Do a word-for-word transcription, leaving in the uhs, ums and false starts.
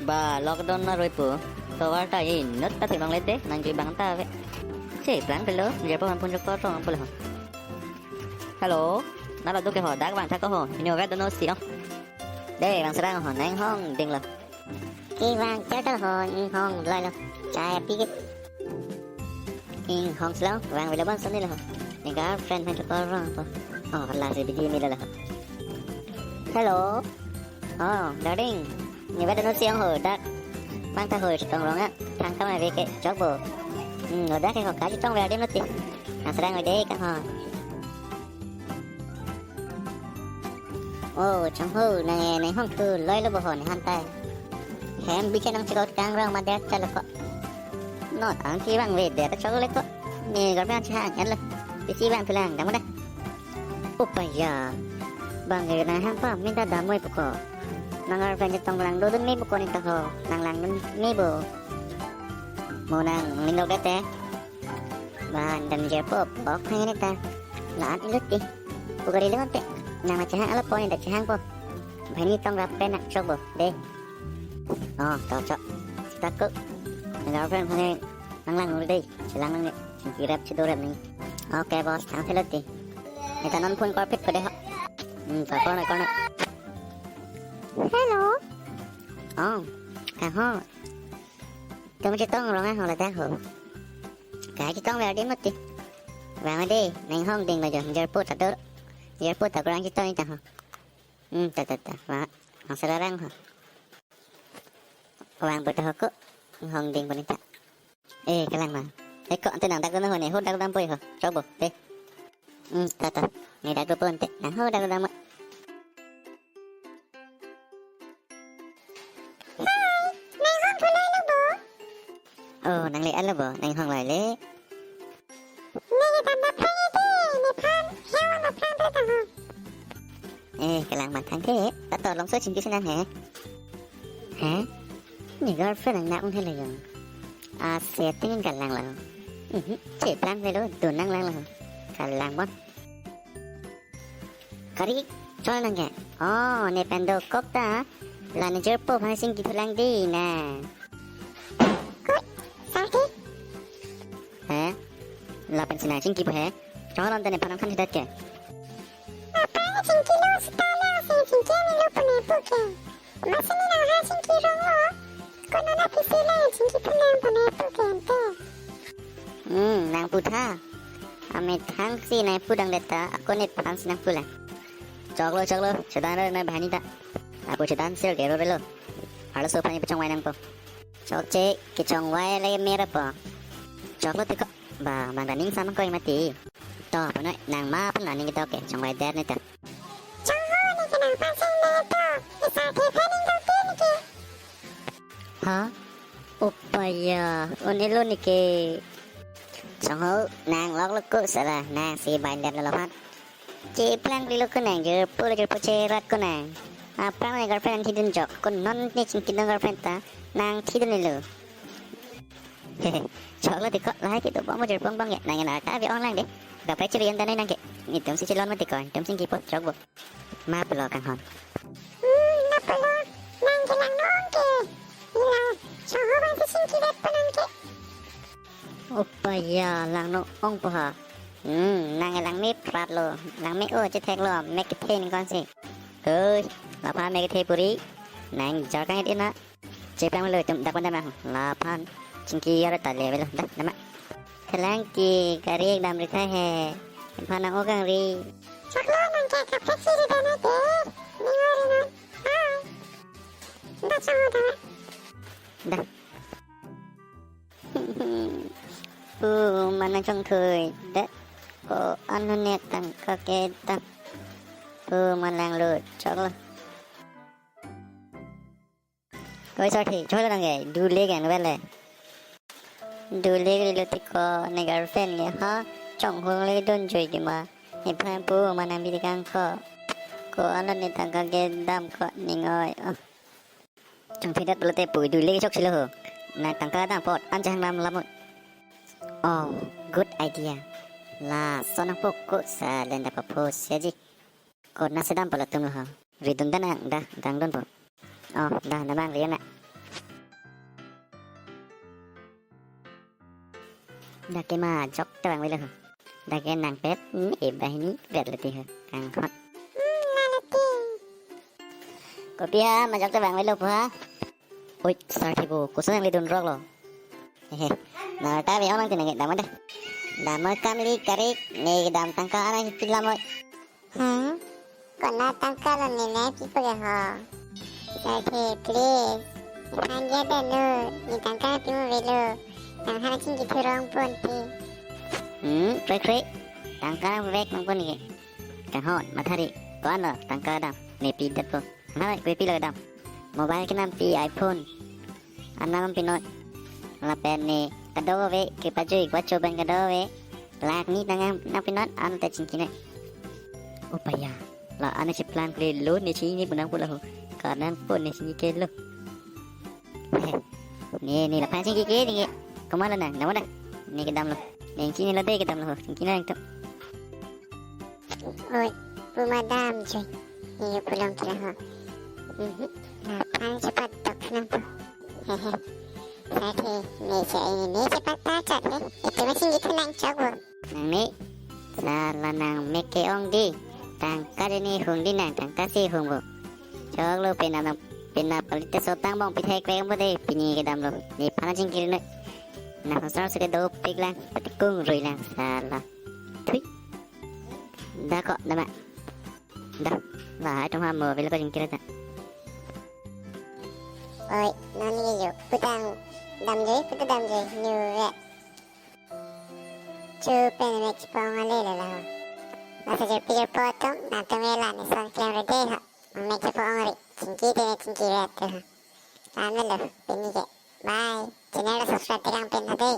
Ba lockdown arui pu, tovar ta inut ta thek longle te, nangji bang ta ave. Cheplang pulo, jirpo aphan phone chok tong pulo. Hello, nalo do ke ho, dak vang tha ko ho, inut ave do no si ho. De, vang serang ho, nang hong dinglo. Ke vang char ta ho, inghong loi lo. Chai pi ke. Inghong si lo, vang velo bon soni lo. Ne girlfriend aphan chok tong po. Oh, lasi bidi milo lo. Hello. Oh, darling. Ne ave do no si ho, dak vang tha ho, chetong rong a. Thang kam ave ke chokpo. Hmm, ladak ke ho, kachetong ave adim lo te. Nang serang ave de kang ho. Oh, chong ho, nang e, nang hong thu loi lo bo ho, ne han ta. Hem bi ke nang chekot kang rong ma der chalo ko. No, tang si vang ave der chok le ko. Ne girlfriend chehang en lo. Bisi vang thulang, dam da. Upaya. Bang e nang hang pa, minta damoi pu ko. Nang girlfriend chetong lang dodun me pu ko ne ta ho. Nang langdun me bo. Mo nang ning lo ke te. Ba, dam jirpo, bok phai ne ta. La-an ilut ti. Pu gari le konte. Nang ma chehang alo po ne ta chehang po. Bhai ni tong rap pen nak chokpo. De. Oh, to chok. Sita ko. Girlfriend aphan nang lang ul de. Chelang nang ne. Chingki rap chedo rap ni. Okay, boss. Thang thelo ti. Ne ta non phone call pit ko de ho. Hmm, to call na, call na. Hello. Oh, kang ho. Tum chetong rong a ho ladak ho. Kachetong ave adim lo te. Vang ave de, nang hong ding lo jo, jirpo ta do. Jirpo ta kurang chetong ta ho. Hmm, ta, ta, ta, vang, vang serang ho. Vang pu ta ho ko, hong ding pu ne ta. Eh, kalang ma. Eh, ko ante nang dak do ho ne, ho dak dam po ho. Chokpo, te. Hmm, ta, ta. Ne dak do po ante, nang ho dak dam. Hi, nang hong thu loi lo bo? Oh, nang le an lo bo, nang hong loi le. Nang e dam dam phai de, nephan, hewan aphrang pe ta ho. Eh, kalang ma thang the, ta to longso chingki si nang he. He? Ne girlfriend nang na un he le yong. A setting kalang lang. Mhm, cheplang le lo, dun nang lang lang. Kalang bon. Kari, chol nang ke. Oh, ne pen dokok ta. La ne jirpo aphan chingki thulang de na. Kut, sarki. He? Lapen si nang chingkipo he. Chol ante nephan nang than hidat ke. Apa chingki lo seta la si chingki ne lo pu ne pu ke. Masi ne nang ha chingki rong lo. Ko non aphi si la chingki thulang pu ne pu ke ante. Hmm, nang pu tha. Amethang si nang pu dang det ta, ako nephan si nang pu lang. Choklo, choklo, chedan re nang bhani ta. Ako chedan sir ke ro re lo. Arloso aphan ne pachongvai nangpo. Chokche, kechongvai le mera po. Choklo te ko, ba, bang daning sama ko mati. To, punoi, nang ma pun laning kita ke, chongvai der ne ta. Chong ho ne ke nang pansing ne to, isa the phaning dong te ne ke. Ha? Upaya, un-elo ne ke. Chong ho, nang lok lok ko sala, nang si binder lo phan. Cheplang pli lo ko nang, jirpo lo jirpo cherat ko nang. Aphrang ne girlfriend an thidun jok, ko non ne chingki dong girlfriend ta, nang thidun lo. Choklo te ko, lahai ke dobom mo jirpo bang ya, nang na ta be online de. Kaprek chiri yan ta nai nang ke. Netum si chelon mati ko, netum chingkipo, chokpo. Ma pulo kanghon. Hmm, ma pulo, nang kelang nong ke. Ila, chong ho bang si chingki det pa nang ke. Upaya, langno ong po ha. Hmm, nang langme prat lo, langme o chethek lo, mek kethe ning kon si. Oi, laphan mek kethe puri. Nang jar kang et ina. Cheplang lo tum dak pon dam nang. Laphan chingki yar ta le velo. Dak dam ma. Thelang ke gari ekdam ri thai he. Phan nang o kang ri. Choklo nang ke kaprek si ri dam te. Ning o ri non. Hai. Dak chong ho dam ma. Dak. Pu ma nang chongthui det. Ko-an lo ne tangka kedam. Pu ma langlo choklo. Koi sarthi, choklo nang ke, du le kan vele. Du le ke lo te ko ne girlfriend ke ha, chong ho le dun joi ke ma. Nephan pu ma nang bi kang ko. Ko-an lo ne tangka kedam ko ning oi. Oh. Chongthui det pulote pu du le chok si lo ho. Nang tangka dam apot an chehang lam lamut. Oh, good idea. Lason nang po ko sa lenda pa pho si aji. Ko na sedam pulo tum lo ho. Ridun dan ang da, dang dun po. Oh, da, da bang rian na. Dak ke majok ta vangvelo ho. Dak ke nangpet, ne banghini pet leti ho. Kanghon. Hmm, la leti. Kopi ha, majok ta vangvelo pu ha? Oi, sarthe bo, koson nangledun rok lo. Hehe. Na ta ve onang tinang ke, dam da. Dam kam li karik, ne dam tangka anang hipi lam oi. Hmm? Kona tangka lo ne nangpipo ke ho? Sarthe, please. Nephan dia da no, ne tangka pimo avelo. Nang hana chingki thurong ponte. Hmm, kre kre. Tangka nangvek nangpon ke. Kanghon, mathari. Ko-an lo, tangka dam. Ne pi detpo. Hana, ko pi lo dam. Mobile kenampi iPhone. Anam pinot. Lapen ne kadokave kepajui kwacho pen kadokave. Lakh ni tangka nangpinot ante chingki noi. O paya. La ane si plan kle lo ne chingki pu nang pu la ho. Karnang po ne chingki ke lo. Ne, ne laphan chingki ke ne. Komat lo nang, dam da. Ne kedam lo. Ne chingki ne lo de kedam lo ho. Chingki nang to. Oi, puma damjoi. Ne yo pulang kira ho. Mhm. Laphan chepat dok nangpo. Hehe. Sarthe, ne che ini ne chepat ta chat he. Itu masih gitu nang chok bo. Nang ne, sala nang mek ke-ong di. Tangka de ne hung di nang, tangka si hung bo. Chok lo penap nang, penap palit te sotang bong pithek pe-ong bo de, pini kedam lo. Nephan chingki noi. Nang hosar se ke dopik lang, patikung rui lang, sala. Thui. Da ko, dam ma. Da, lahai atum ha mobile ko chingkir ta. Oi, non ni yo, putang damjoi, putu damjoi, new we. Chu pen mek chepong ale la la. Masa je pir potong, na tum la ne son klem re de ha. Mek chepong re, chingki de ne chingki re te ha. Ame lo, pini ke. Bye. Channel subscribe tekang pen ha de.